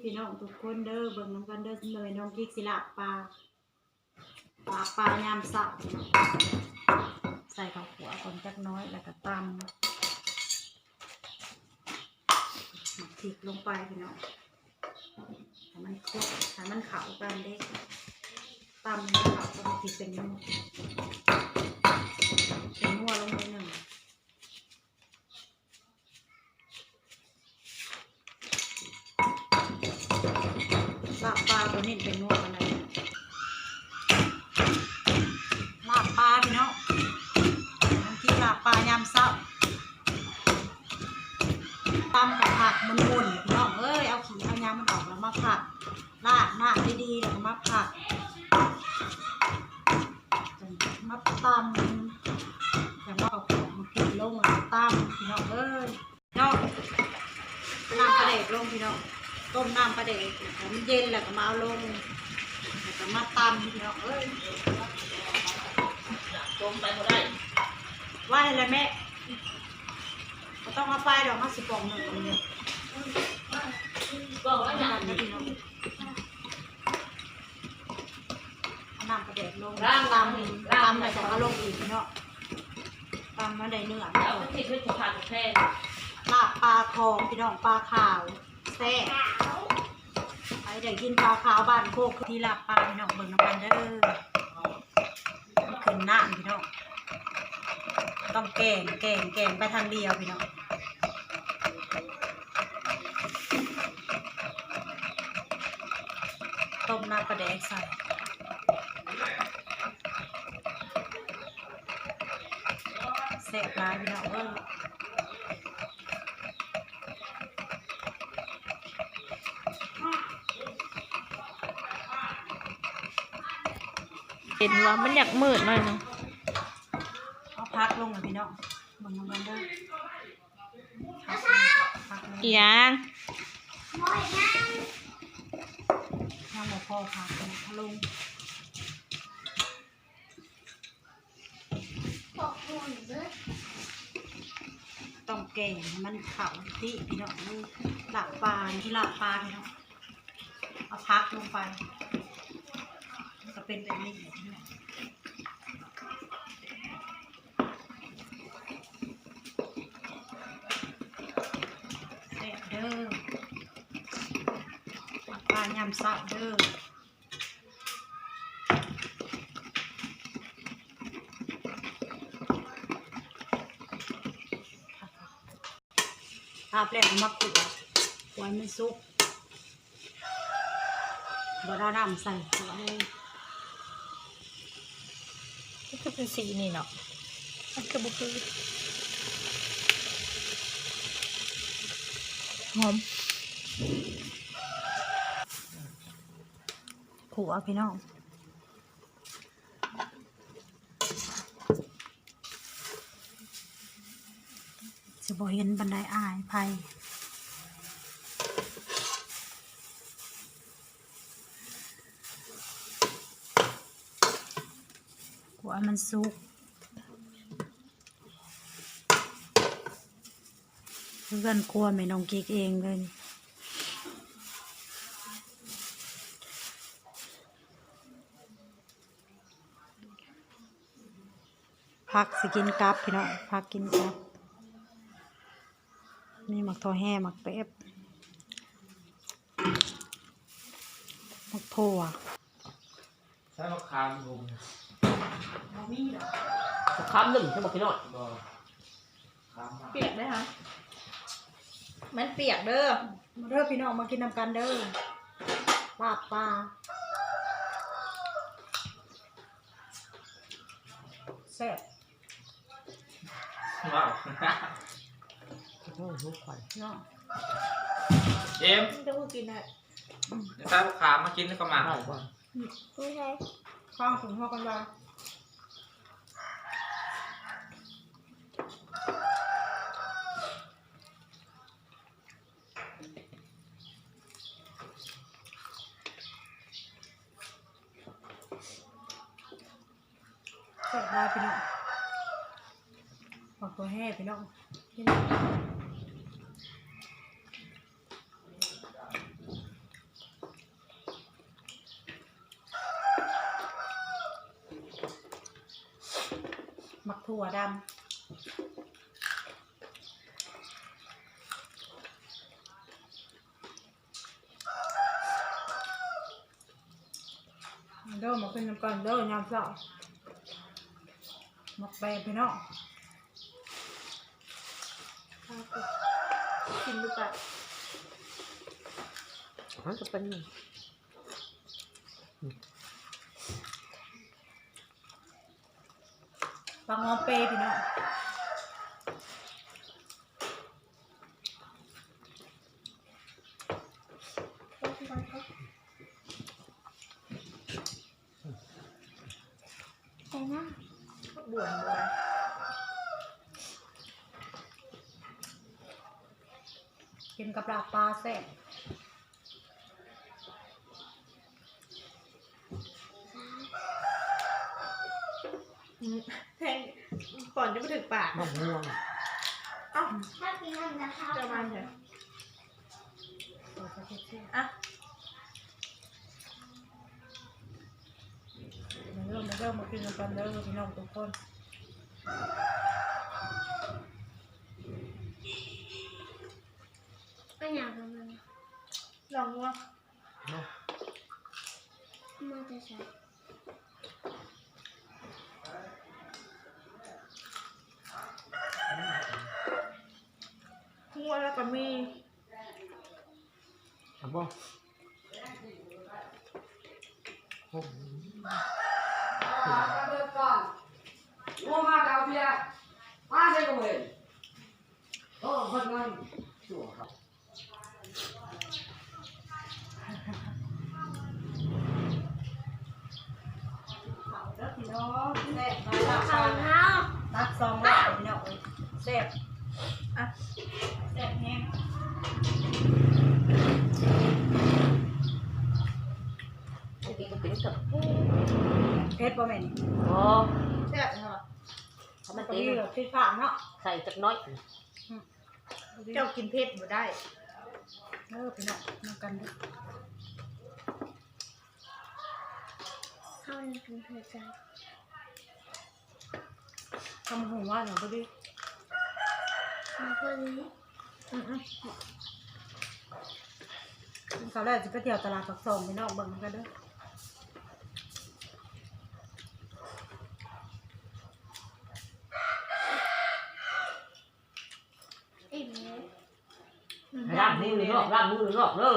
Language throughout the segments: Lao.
ພີ່ນ້ອງທຸກຄົນເດີ ເບິ່ງນຳກັນເດີ ມື້ນີ້ນ້ອງກິກຊິລາບປາ ລາບປາຍາມເຊົ້າ ໃສ່ເຂົ້າຂົ້ວກ່ອນຈັກໜ້ອຍ ແລ້ວກໍຕຳໝາກພິກລົງໄປພີ່ນ້ອງ ໃຫ້ມັນຄົກ ໃຫ້ມັນເຂົ້າກັນເດ້ ຕຳໃຫ້ມັນເຂົ້າກັນ ໝາກພິກແປ້ງນົວ ແປ້ງນົວລົງໜ້ອຍໜຶ່ງ. ລາບປາຕົວນີ້ເປັນນົວປານໃດ ລາບປາພີ່ນ້ອງ ນ້ອງກິກລາບປາຍາມເຊົ້າ ຕຳກັບຜັກໝຸ່ນໆ ພີ່ນ້ອງເອີຍ ເອົາຂີ້ເອົາຫຍັງມັນອອກ ແລ້ວມາຜັກ ລ້າງນ້ຳດີໆ ແລ້ວກໍມາຜັກ ມາຕຳ ແລ້ວມາເອົາຂອງມາກິນລົງ ແລ້ວກໍຕຳ ພີ່ນ້ອງເອີຍ ເນາະ ນ້ຳປາແດກລົງພີ່ນ້ອງ ຕົ້ມນ້ຳປາແດກໃຫ້ມັນເຢັນ ແລ້ວກໍມາເອົາລົງ ແລ້ວກໍມາຕຳ ພີ່ນ້ອງເອີຍ ລົງໄປບໍ່ໄດ້ ໄວ້ແຫຼະແມ່ ບໍ່ຕ້ອງເອົາໄປດອກ ເຮົາຊິປອງໜຶ້ງ ເອົານ້ຳປາແດກລົງ ຕຳ ຕຳແລ້ວຈັ່ງເອົາລົງອີກເນາະ ຕຳໃຫ້ໄດ້ເນື້ອ ລາບປາຂອງພີ່ນ້ອງ ປາຂາວ ແຊບ ໃຜໄດ້ກິນປາຂາວບ້ານໂຄກ ທີ່ລາບປາ ພີ່ນ້ອງເບິ່ງນຳກັນເດີ ມັນຂຶ້ນນ້ຳພີ່ນ້ອງ ຕ້ອງແກງ ແກງ ແກງໄປທາງດຽວພີ່ນ້ອງ ຕົ້ມນ້ຳປາແດກໃສ່ ແຊບຫຼາຍພີ່ນ້ອງເອີຍ ເຫັນວ່າມັນຢາກມືດໜ້ອຍໜຶ່ງ ເອົາຜັກລົງແລ້ວພີ່ນ້ອງ ເບິ່ງນຳກັນເດີ ຜັກ ຜັກ ອີຫຍັງ ຍັງບໍ່ພໍຜັກ ເອົາລົງ ຕ້ອງແກງໃຫ້ມັນເຂົ້າຕິພີ່ນ້ອງເອີຍ ລາບປາ ທີ່ລາບປາພີ່ນ້ອງ ເອົາຜັກລົງໄປ ມັນກໍເປັນແບບນີ້ແຫຼະພີ່ນ້ອງ ແຊບເດີ ລາບປາຍາມເຊົ້າເດີ. ລາບແລ້ວເອົາມາຂົ້ວ ຂົ້ວໃຫ້ມັນສຸກ ບໍ່ໄດ້ນ້ຳໃສ່ ຂົ້ວເລີຍ ມັນຄືເປັນສີນີ້ເນາະ ມັນຄືບໍ່ຄື ຫອມ. ຂົ້ວພີ່ນ້ອງ ຊິບໍ່ເຫັນປານໃດ ອາຍໃຜ ຂົ້ວໃຫ້ມັນສຸກ. ເຮືອນຄົວແມ່ນ້ອງກິກເອງເລີຍ ຜັກຊິກິນກັບພີ່ນ້ອງ ຜັກກິນກັບ ມີໝາກຖົ່ວແຮ່ ໝາກແປບ ໝາກຖົ່ວ. ໃສ່ໝາກຂາມ ບໍ່ມີດອກ ໝາກຂາມໜຶ້ມໃສ່ໝາກຂີ້ນ້ອຍ ບໍ່ ປຽກເດ້ ມັນປຽກເດີ ມາເດີພີ່ນ້ອງ ມາກິນນຳກັນເດີ ລາບປາ ແຊບ ວ້າວ ໂອ້ໂຫ ຂວັນເນາະ ເອັມ ເຈົ້າຄືກິນໄດ້ ໃສ່ບັກຂາມມາກິນກັບໝາກ ໄດ້ບໍ່ ອືມ ຄືໃສ່ ຂ້າວຂອງເຮົາກັນວ່າ ແຊບຫຼາຍພີ່ນ້ອງ ໝາກຖົ່ວແຮ່ພີ່ນ້ອງ ກິນ ອືມ ໝາກຖົ່ວດຳ ເດີ ມາກິນນຳກັນເດີ ຍາມເຊົ້າ ໝາກແປງ ພີ່ນ້ອງ ກິນດູປະ ມັນກໍເປັນ ປາງໍເປ ພີ່ນ້ອງ ແຕ່ນະ ບວນ ບວນ ກິນກັບລາບປາແຊບ. ອືມ ແພງ ກ່ອນຈະບໍ່ຖືກປາກ ມະມ່ວງ ເອົ້າ ຖ້າກິນນຳນະຄະ ຈະມາເຖາະ ອ່ະ ມາເດີ ມາເດີ ມາກິນນຳກັນເດີ ພີ່ນ້ອງທຸກຄົນ ເປັນຫຍັງ ລອງດູ. ມາແຕ່ໃສ? ຫົວລະກະມີ ເອົາບໍ່? ຫົວມາແຕ່ເອົາເບຍ ມາໃສກໍບໍ່ເຫັນ. ໂອ້ ເພິ່ນງານຊົ່ວຄັກ. ເຂົ້າເດີພີ່ນ້ອງ ແຊບເນາະ ເຂົ້າເຮົາ ຕັກສອງລອບພີ່ນ້ອງເອີຍ ແຊບ ອ່ະ ແຊບແຮງ ເຜັດບໍ່ແມ່ນ? ບໍ່ ແຊບເນາະ ມັນກໍມີແບບຜິດພາດເນາະ ໃສ່ຈັກໜ້ອຍ. ເຈົ້າກິນເຜັດບໍ່ໄດ້ ເດີພີ່ນ້ອງ ນຳກັນເດີ ເຮົາກິນເຜັດໄດ້ ຕຳບັກຫຸ່ງຫວານ ພໍດີ ພໍດີ ອືມໆ ກິນເຂົ້າແລ້ວຊິໄປທ່ຽວຕະຫຼາດປາກຊ່ອງ ພີ່ນ້ອງເບິ່ງນຳກັນເດີ. ອີ່ມແລ້ວ ລ້າງມືນອກ ລ້າງມືນອກເດີ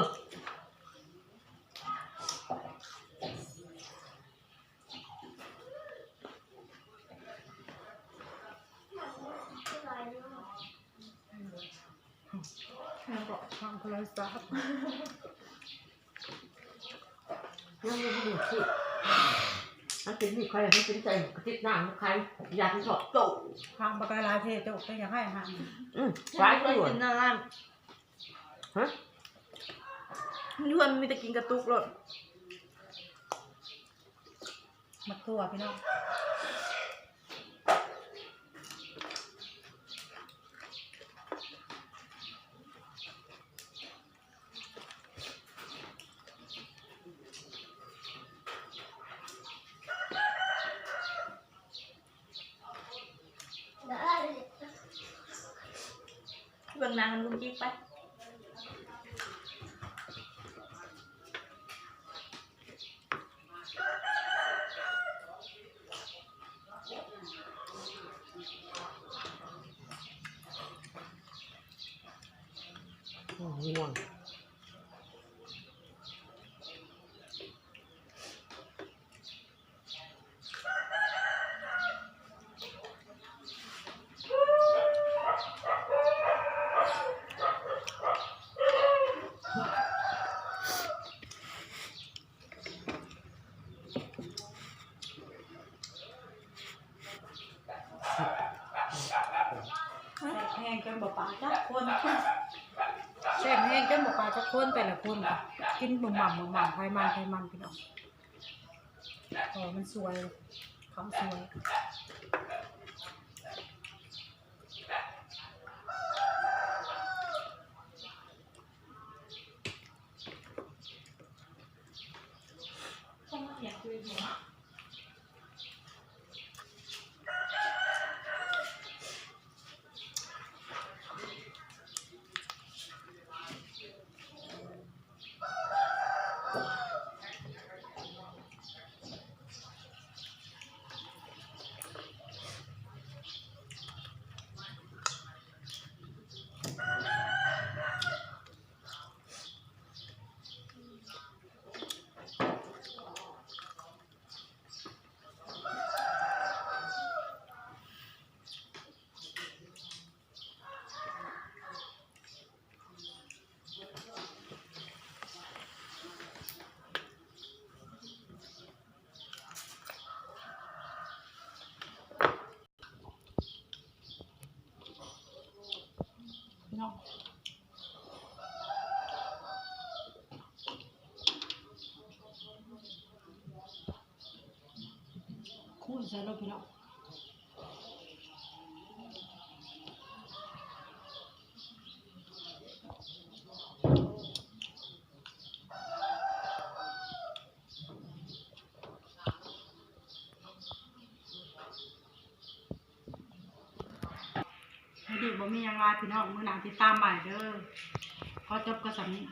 ແລ້ວກໍທາງໂທລະສັບ. ຍັງບໍ່ຮູ້ຊິ ມັນເປັນມີດໃຄ ມັນເປັນໃສ່ກະຕິກນ້ຳ ມັນໃຄ ຢາກຊິຖອກໂຕ ທາງບັກຫຼາຍເທໂຕ ເປັນຫຍັງໃຫ້ຫາ ອືມ ຫຼາຍໂຕ ກິນນັ້ນ ຮະ ຢູ່ເຮືອນມີແຕ່ກິນກະຕຸກໂລດ ໝາກຖົ່ວພີ່ນ້ອງ. ເບິ່ງໜັງກັນລຸງຈິກໄປ. ໂອ້ຍ ງ່ວງ. ແຊບແຮງຈົນບໍ່ປາຈັກຄົນ ແຊບແຮງຈົນບໍ່ປາຈັກຄົນ ແຕ່ລະຄົນກິນໝ່ຳໆ ໝ່ຳໆ ໃຜມັນ ໃຜມັນ ພີ່ນ້ອງ. ເອີ ມັນສວຍ ເຂົ້າສວຍ. ເ ພີ່ນ້ອງ ຂູດໃສ່ໂລດພີ່ນ້ອງ. ມື້ນີ້ບໍ່ມີຫຍັງຫຼາຍພີ່ນ້ອງ ມື້ໜ້າຕິດຕາມໃໝ່ເດີ. ຂໍຈົບກໍສ່ຳນີ້.